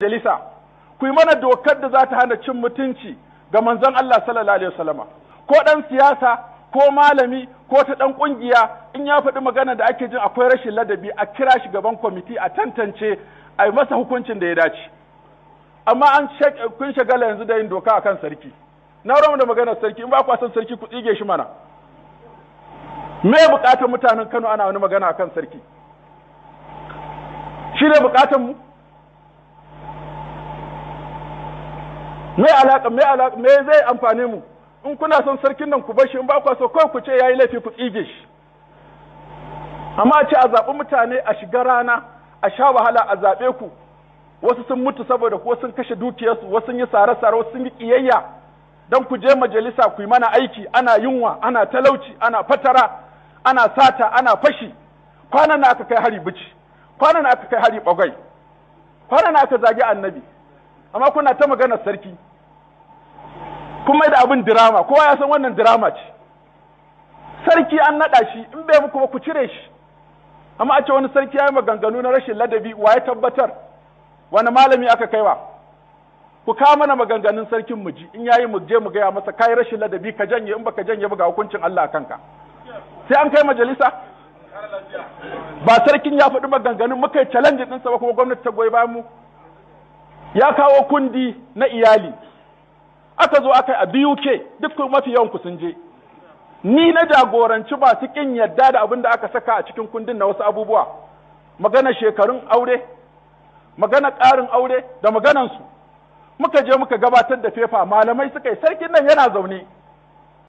Majalisa, ku yi mana dokar da za ta hana cin mutunci ga manzon Allah sallallahu alaihi wasallama. Ko dan siyasa ko malami ko ta dan kungiya, in ya faɗi magana da ake jin akwai rashin ladabi, a kira shi gaban kwamiti, a tantance, a yi masa hukuncin da ya dace. Amma an kun shagala yanzu da yin doka akan sarki. Na da maganar sarki. In ba ku son sarki, ku tsige shi mana. Me bukatar mutanen Kano ana wani magana akan sarki? Shi ne bukatar mu? Me alaka, me alaka, me zai amfane mu? In kuna son sarkin nan, ku bar shi. In ba ku so, kawai ku ce yayi laifi, ku tsige shi. Amma a ce a zaɓi mutane, a shiga rana, a sha wahala, a zaɓe ku, wasu sun mutu saboda ko sun kashe dukiyarsu, wasu sun yi sare-sare, wasu sun yi ƙiyayya don ku je majalisa ku yi mana aiki. Ana yunwa, ana talauci, ana fatara, ana sata, ana fashi. Kwanan na aka kai hari Bichi, kwanan na aka kai hari Bagwai, kwanan na aka zagi Annabi, amma kuna ta maganar sarki. Kuma da abin dirama, kowa ya san wannan dirama ce. Sarki an naɗa shi, in bai muku ba, ku cire shi. Amma a ce wani sarki ya yi maganganu na rashin ladabi, wa ya tabbatar? Wani malami aka kaiwa? Ku kawo mana maganganun sarkin mu ji. In yayi, mu je mu gaya masa, kai rashin ladabi, ka janye. In baka janye ba, ga hukuncin Allah a kanka. Sai an kai majalisa? Ba sarkin ya faɗi maganganun muka yi challenge ɗinsa ba, kuma gwamnati ta goyi bayan mu. Ya kawo kundi na iyali, aka zo aka yi a BUK, duk mafi yawan ku sun je. Ni na jagoranci masu kin yadda da abin da aka saka a cikin kundin na wasu abubuwa, magana shekarun aure, magana ƙarin aure da maganansu. Muka je muka gabatar da paper, malamai suka yi. Sarkin nan yana zaune.